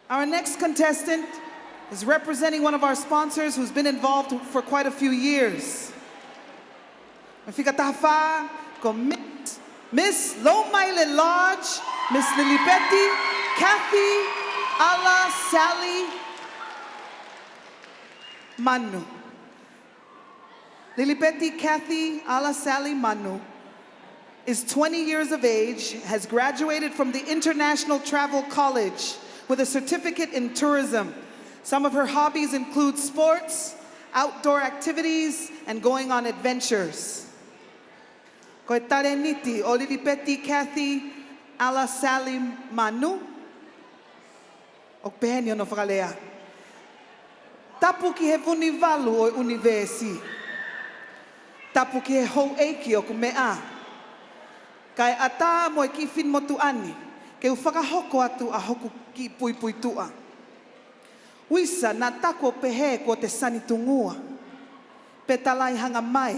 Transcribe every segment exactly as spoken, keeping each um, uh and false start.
Our next contestant is representing one of our sponsors who's been involved for quite a few years. Mei he fika taha fā, ko Miss, Miss Lomaile Lodge, Miss Lilipeti Kathy Ala Sally Manu. Lilipeti Kathy Ala Sally Manu is twenty years of age, has graduated from the International Travel College with a certificate in tourism. Some of her hobbies include sports, outdoor activities, and going on adventures. Ko e talēniti ʻo Lilipeti Kathy Ala Sally Manu, ʻoku pehē ni hono fakalea: Tapu ki he Vunivalu ʻo e ʻunivēsi. Tapu ki he houʻeiki ʻoku meʻa. Kae ʻatā mo e kiʻi finemotuʻa ni ke u fakahoko atu ʻa hoku kiʻi puipuituʻa. Uisa naʻa taku ʻo pehē kuo te sanitungua pe talaihanga mai.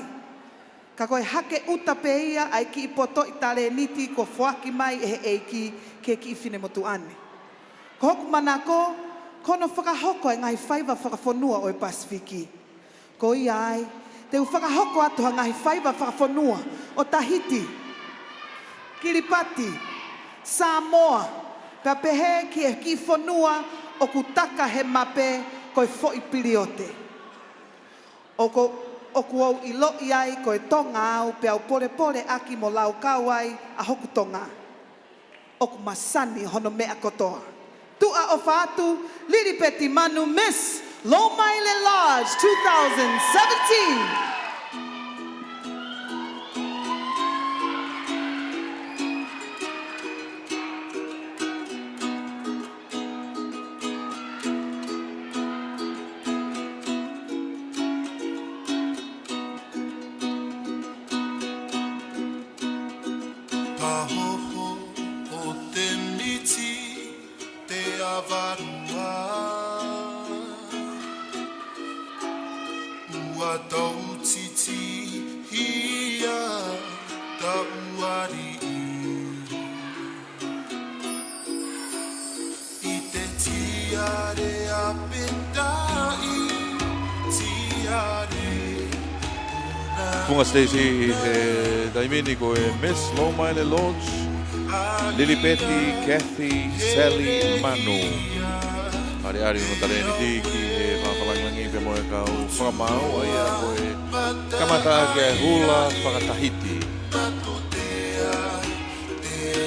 Ka ko e hake ʻuta pē ia ʻa e kiʻi potoʻi talēniti kuo foaki mai ʻe he ʻEiki ki he kiʻi finemotuʻa ni. Ko hoku manako, ko hono fakahoko e ngaahi faiva fakafonua ʻo e Pasifiki. Ko ia ai, te u fakahoko atu ha ngaahi faiva fakafonua ʻo Tahiti, Kilipati, Samoa, pea pehē ki he kiʻi fonua ʻoku taka he mape ko e Foʻi Piliote. ʻOku, ʻoku ou ʻiloʻi ai ko e Tonga au, pea u polepole ʻaki mo laukau ai ʻa hoku Tonga. ʻOku masani hono meʻa kotoa. Tuʻa ʻofa atu, Lilipeti Manu, Miss Lomaile Lodge two thousand seventeen. Pahoho o te miti te avarua. Ua tau titi hia tau ari. I te tiare a petaʻi, tiare. Funga Stacey ʻi he taimi ni ko e Miss Lomaile Lodge, Lilipeti Kathy Sally Manu. ʻAliʻali hono talēniti ki he fakalāngilangi pea mo e kau fakamaau, ʻa ia ko e kamata ʻaki e hula fakatahiti.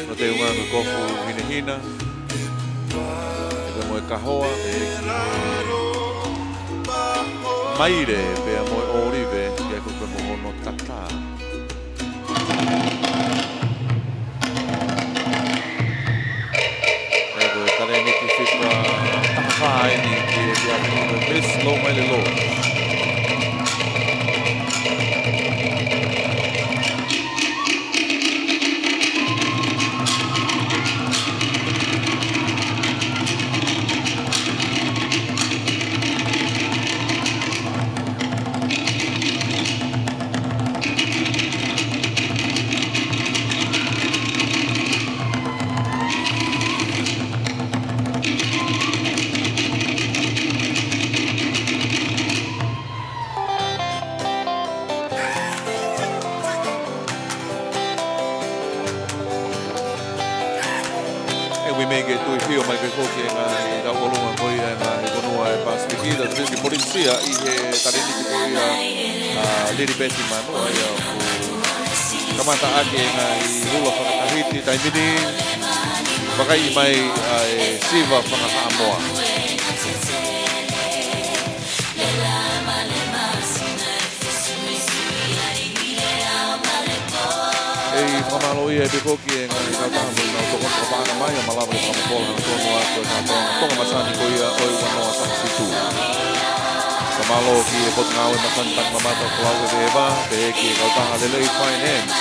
Ko e teunga ko e kofu hinehina, pea mo e kahoa, pea ki he maile, pea mo e ʻōlive, pea ko e pea mo hono tatā. Pea ko e talēniti fika taha fā eni ki he, ki he Miss Lomaile Lodge. ʻE ui mai ke tui fio mai ke foki e ngaahi tauʻolunga ko ia e ngaahi fonua e Pasifiki, ʻa ia ko e Polinisia ʻi he talēniti ko ia ʻa Lilipeti Manu, ʻa ia ʻoku kamata ʻaki e ngaahi hula fakatahiti taimi ni, vakai mai ʻa e siva faka-Haʻamoa. ʻE fakamālō ia ʻe piko ki he ngaahi kautaha mo ʻenau tokoni fakapaʻanga mai, ʻo malava ke fakapotola hangatonu atu e kātoanga Tonga masani ko ia ʻo e ua noa taha fitu. Fakamālō ki he Potungāue Masani Taki Mamata ʻo e Folau ʻEveʻeva, pehē ki he kautaha Lelei Finance,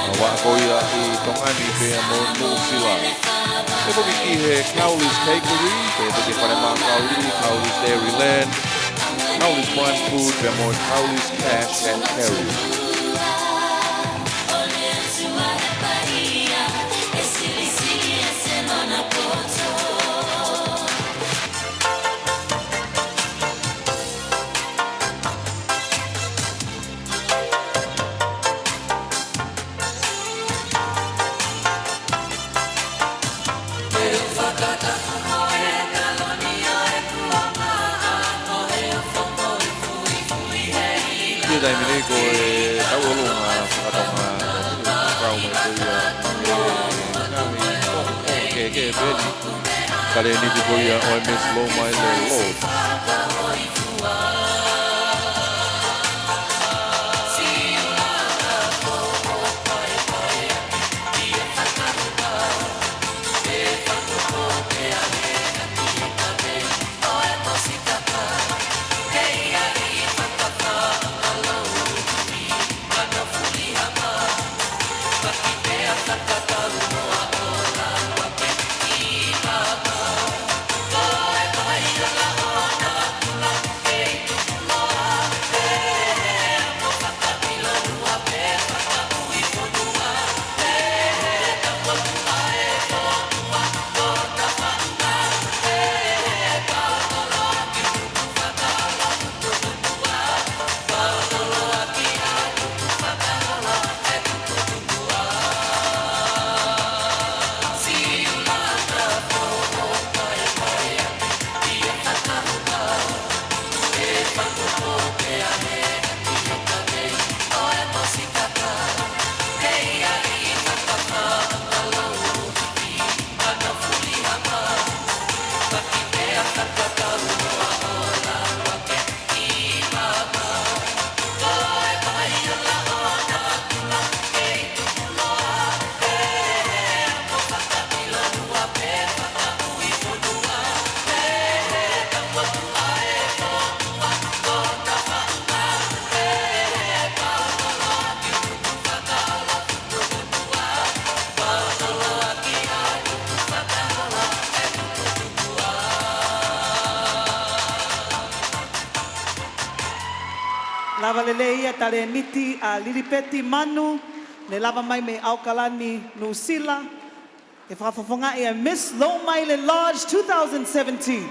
ʻa ia ko ia ʻi Tonga ni pea mo Nuʻu Sila. Pea foki ki he Cowley's Bakery, pea foki ki he Fale Mā Kauli, Cowley's Dairyland, Cowley's Prime Food, pea mo Cowley's Cash and Carry. Taimi ni ko e tauʻolunga fakatonga, kau mai ko ia e ngaahi koko kehekehe pē eni. Talēniti ko ia ʻo e Miss Low Maile Lodge. Lava lelei ia talēniti ʻa Lilipeti Manu, ne lava mai mei ʻAokalani, Nuʻusila, ke fakafofongaʻi ʻa e Miss Low Maile Lodge two thousand seventeen.